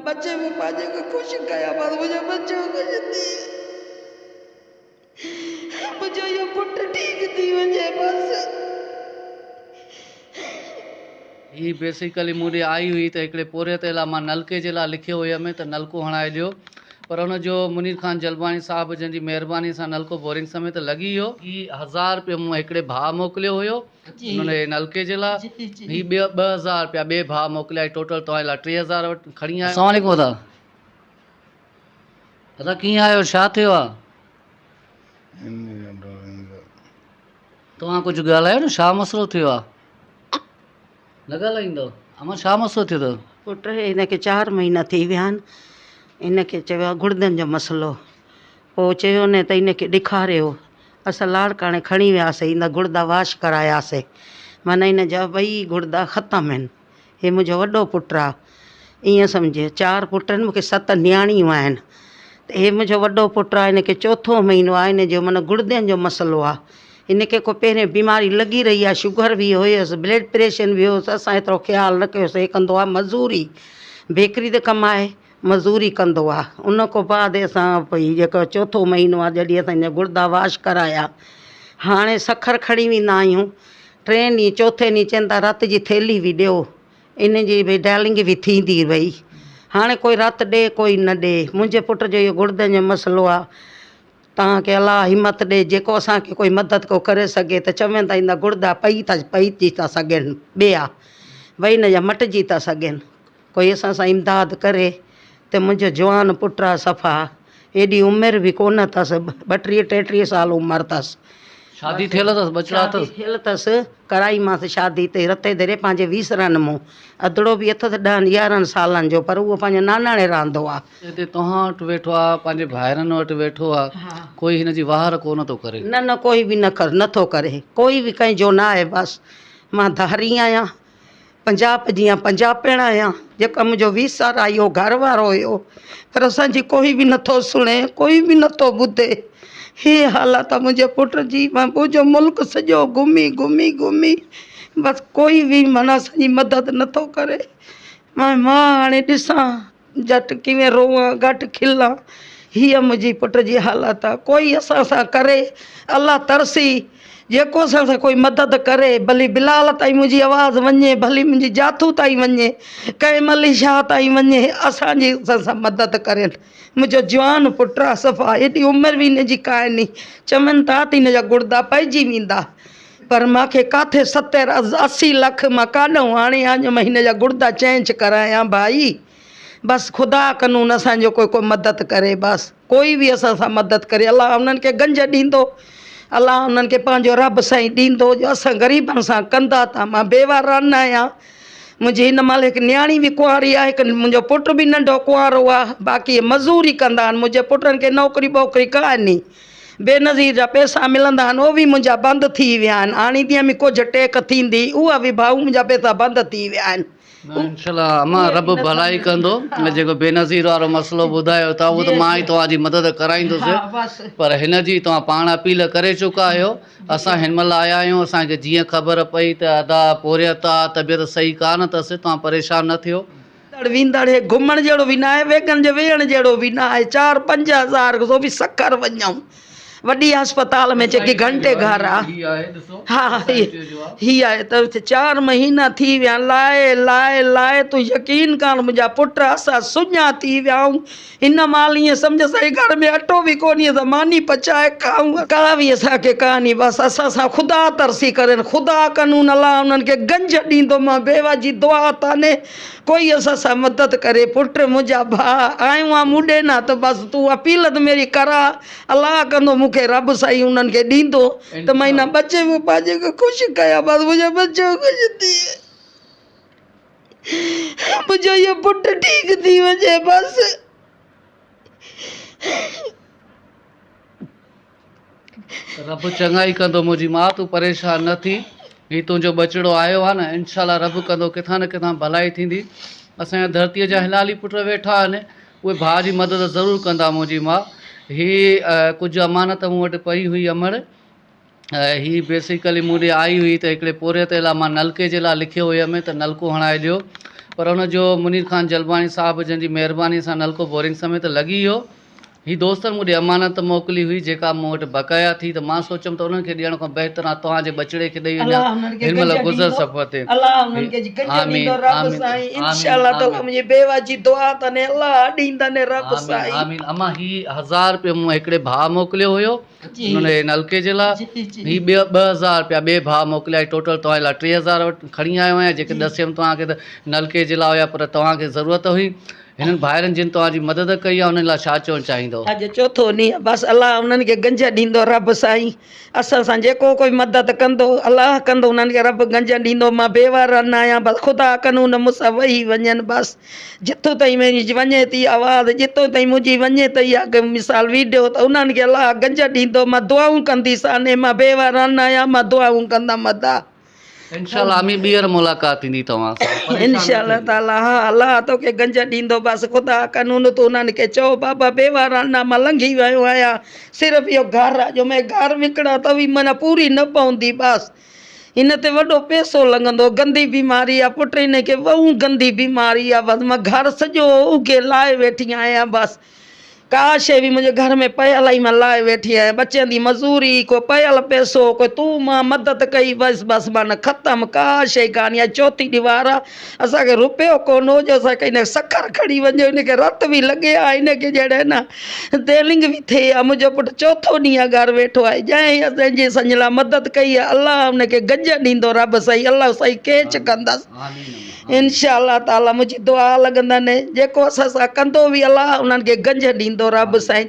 ٻچي مون پنهنجي کي خوش ڪيان بس منهنجو ٻچو خوش ٿئي منهنجو اهو پٽ ٺيڪ ٿي وڃي بس. هي بيسيڪلي مون ڏي آئي هئي ته هڪڙي پورهيت لاء مان نلڪي جي لاء لکيو هيم ته نلڪو هڻائي ڏيو پر ان جو منير خان جلباڻي صاحب جن جي مهرباني سان نلڪو بورنگ سميت لڳي ويو. هي هزار رپيو مون هڪڙي ڀاء موڪليو هيو ان جي نلڪي جي لاء هي ٻيا 2000 رپيا ٻئي ڀاء موڪليا هي ٽوٽل توهان جي لاء 3000 کڻي آيو. السلام عليڪم ادا ادا ڪيئن آهيو ڇا ٿيو آ؟ توهان ڪجهه ڳالهايو نه ڇا مسئلو ٿيو آ؟ نه ڳالهائيندو امان ڇا مسئلو ٿيو اٿو؟ پٽ هن کي چار مهينا ٿي ويا آهن هن کي چيو آهي گڙدن جو مسئلو پوء چيو نه ته هن کي ڏيکاريو اسان لاڙڪاڻي کڻي وياسي هن گڙدا واش ڪراياسي معنيٰ هن جا ٻئي گڙدا ختم آهن هي منهنجو وڏو پٽ آ ائين سمجهه چار پٽ آهن مونکي ست نياڻيون آهن ته هي منهنجو وڏو پٽ آ هن کي چوٿون مهينو آ هن جو معنيٰ گڙدن جو مسئلو آ هن کي ڪو پهرين بيماري لڳي رهي آ شگر به هيس بلڊ پريشر به هيس اسان ايترو خيال نه ڪيوسي هي ڪندو آ مزوري بيڪري تي ڪم آهي مزوري ڪندو آ ان کان بعد اسان هي جيڪو چوٿون مهينو آ جڏهن اسان هن جا گڙدا واش ڪرايا هاڻي سکر کڻي ويندا آهيون ٽئين ڏينهن چوٿين ڏينهن چون ٿا رت جي ٿيلهي به ڏيو ان جي به ڊائلنگ به ٿيندي وئي هاڻي ڪوئي رت ڏي ڪوئي نه ڏي منهنجي پٽ جو اهو گڙدن جو مسئلو آ توهان کي الله همت ڏي جيڪو اسان کي ڪوئي مدد ڪو ڪري سگهي ته چون ٿا هن گڙدا پئي ٿا پئجي ٿا سگهن ٻيا ڀئي هن جا مٽجي ٿا سگهن ڪوئي اسان سان امداد ڪري ته منهنجو جوان پٽ آ صفا ايڏي عمر به ڪونه اٿس ٻٽيهه ٽيٽيهه سال عمر اٿس. شادي ٿيل اٿس ٻچڙا اٿس. شادي ٿيل اٿس ڪرائي مانس شادي تي رتي ڌري پنهنجي ويسرن مون ادڙو به اٿس ڏهن يارهن سالن جو پر اهو پنهنجي ناناڻي رهندو آ. هتي توهان وٽ ويٺو آ پنهنجي ڀائرن وٽ ويٺو آ ڪوئي هن جي واهر ڪونه ٿو ڪري. نه نه ڪوئي به نه نٿو ڪري ڪوئي به ڪنهن جو نه آهي بس مان ڌاري آهيان. پنجاب جي آهيان پنجاپڻ آهيان جيڪو منهنجو ويسر آهي اهو گهر وارو هيو پر اسان جي ڪوئي به نٿو سڻي ڪوئي به نٿو ٻڌي هي حالت آهي منهنجي پٽ جي مان منهنجو ملڪ سڄو گهمي گهمي گهمي بس ڪوئي به معنيٰ اسان جي مدد نٿو ڪري مان هاڻي ڏسان جهٽ ڪيئن روئان گهٽ کلان هيء منهنجي پٽ جي حالت آ ڪوئي اسان سان ڪري الله ترسي جيڪو اسان سان ڪوئي مدد ڪري ڀلي بلال تائين منهنجي آواز وڃي ڀلي منهنجي جاتو تائين وڃي ڪنهن ملي شاهه تائين وڃي اسان جي اسان سان مدد ڪرين منهنجو جوان پٽ آ صفا ايڏي عمر به هن جي ڪانهي چون ٿا ته هن جا گڙدا پئجي ويندا پر مان کي ڪاٿي ستر 80 لک مان ڪاڏهون آڻيان جو مان هن جا گڙدا چينج ڪرايان ڀائي بس خدا قانون اسان جو ڪوئي ڪو مدد ڪري بس ڪوئي به اسان سان مدد ڪري الله انهن کي گنج ڏيندو الله انهن کي پنهنجو رب سائين ڏيندو جو اسان غريبن سان ڪندا ٿا مان بيوه رن آهيان منهنجي هن مهل هڪ نياڻي به ڪنواري آهي هڪ منهنجو پٽ به ننڍو ڪنوارو آهي باقي مزوري ڪندا آهن منهنجي پٽن کي نوڪري ٻوڪري ڪانهي بينظير جا پئسا ملندا آهن اهي به منهنجا بند ٿي ويا آهن آڻي ڏينهن ۾ ڪجهه ٽيڪ ٿيندي اها به ڀائو منهنجا پئسا بند ٿي ويا آهن. انشاء الله امان رب ڀلائي ڪندو جيڪو بينظير وارو مسئلو ٻڌايو ٿا اهو ته مان ئي توهان جي مدد ڪرائيندس پر هن جي توهان پاڻ اپيل ڪري چڪا آهيو اسان هن مهل آيا آهيون اسان کي جيئن خبر پئي ته ادا پورهيت آ طبيعت صحيح ڪانه اٿس توهان پريشان نه ٿيو. ايندڙ ويندڙ هي گهمڻ جهڙو به ناهي ويگن جي ويهڻ جهڙو به ناهي چار 5000 سو به سکر وڃون وڏي اسپتال ۾ جيڪي گهنٽي گهر آ ها هي آهي ته چار مهينا ٿي ويا لائي لائي لائي تون يقين ڪر منهنجا پٽ اسان سڃا ٿي ويا آهيون هن مهل ائين سمجهه اسان جي گهر ۾ اٽو به ڪونهي اسان ماني پچائي کائون ڪا به اسان کي ڪانهي بس اسان سان خدا ترسي ڪرين خدا قانون الله انهن کي گنج ڏيندو مان بيوه جي دعا تاني ڪوئي اسان سان مدد ڪري پٽ منهنجا ڀاء آيون آ مون ڏي نه ته بس تون اپيل ته ميري ڪرا الله ڪندو مون کي رب سائين انهن کي ڏيندو ته مان هن ٻچي کي پنهنجي کي خوش ڪيان بس منهنجو ٻچو خوش ٿئي منهنجو اهو پٽ ٺيڪ ٿي وڃي بس. رب چڱائي ڪندو منهنجي ماء تون پريشان نه ٿي هي تنهنجو ٻچڙو آيو آهي نه انشاء الله رب ڪندو ڪٿان نه ڪٿان ڀلائي ٿيندي اسان جا ڌرتيء جا حلالي پٽ ويٺا آهن اهي ڀاء جي مدد ضرور ڪندا منهنجي ماء هي ڪجهه امانت مون وٽ پئي هئي امڙ هي بيسيڪلي مون ڏي آئي هئي ته هڪڙي پورهيت لاء مان نلڪي جي لاء لکيو هيم ته نلڪو هڻائي ڏيو پر ان جو منير خان جلباڻي صاحب جن جي مهرباني سان نلڪو بورنگ سميت لڳي ويو. هي دوستن مون ڏي امانت موڪلي هئي جيڪا مون وٽ بقايا ٿي ته مان سوچيم ته انهن کي ڏيڻ کان بهتر آ توهان جي ٻچڙي کي ڏئي الله وڃان انهن کي هن مهل گنج گذر ڏيندو سفر تي. الله انهن کي گنج آمين ڏيندو رب آمين سائين آمين انشاء الله تعالي آمين منهنجي بيوه جي دعا تني الله ڏيندن رب آمين سائين. آمين امان هي هزار رپيو مون هڪڙي ڀاء موڪليو هيو جي ان جي نلڪي جي لاء جي جي هي ٻيا 2000 رپيا ٻئي ڀاء موڪليا هي ٽوٽل توهان جي لاء 3000 وٽ کڻي آيو آهيان جيڪي جي ڏسيم توهان کي ته نلڪي جي لاء هيا پر توهان کي ضرورت هئي هنن ڀائرن جن توهان جي مدد ڪئي آهي انهن لاء ڇا چوڻ چاهيندؤ؟ اڄ چوٿون ڏينهن بس الله انهن کي گنج ڏيندو رب سائين اسان سان جيڪو ڪوئي مدد ڪندو الله ڪندو انهن کي رب گنج ڏيندو مان بيوه رن آهيان بس خدا قانون مون سان وهي وڃن بس جتو تائين منهنجي وڃي ٿي آواز جتو تائين منهنجي وڃي ٿي اها مثال ويڊيو ته انهن کي الله گنج ڏيندو مان دعائون ڪنديسان مان بيوه رن آهيان مان دعائون ڪندم ادا. انشاء الله امين ٻيهر ملاقات ٿيندي توهان سان پريشان نه انشاء الله ٿجو. تعالي ها الله توکي گنج ڏيندو بس خدا قانون تون انهن کي چئو بابا بيوه رن آ مان لنگهي ويو آهيان صرف اهو گهر آ جو مين گهر وڪڻان ته به معنيٰ پوري نه پوندي بس هن تي وڏو پئسو لڳندو گندي بيماري آ پٽ هن کي بهون گندي بيماري آ بس مان گهر سڄو اگهي لاهي ويٺي آهيان بس ڪا شيء به منهنجي گهر ۾ پيل آئي مان لاهي ويٺي آهيان ٻچن جي مزوري ڪو پيل پئسو ڪو تون مان مدد ڪئي بس بس مان ختم ڪا شيء ڪانهي اڄ چوٿين ڏينهن وار آ اسان کي روپيو ڪونه هو جو اسان کي هن سکر کڻي وڃو هن کي رت به لڳي آ هن کي جهڙي نه ديلنگ به ٿئي آ منهنجو پٽ چوٿون ڏينهن آ گهر ويٺو آهي جنهن اسان جي اسان جي لاء مدد ڪئي آ الله ان کي گنج ڏيندو رب سائين الله سائين ڪيچ ڪندس انشاء الله تعالي منهنجي دعا لڳندن جيڪو اسان سان ڪندو به الله انهن کي گنج ڏيندو رب سائين.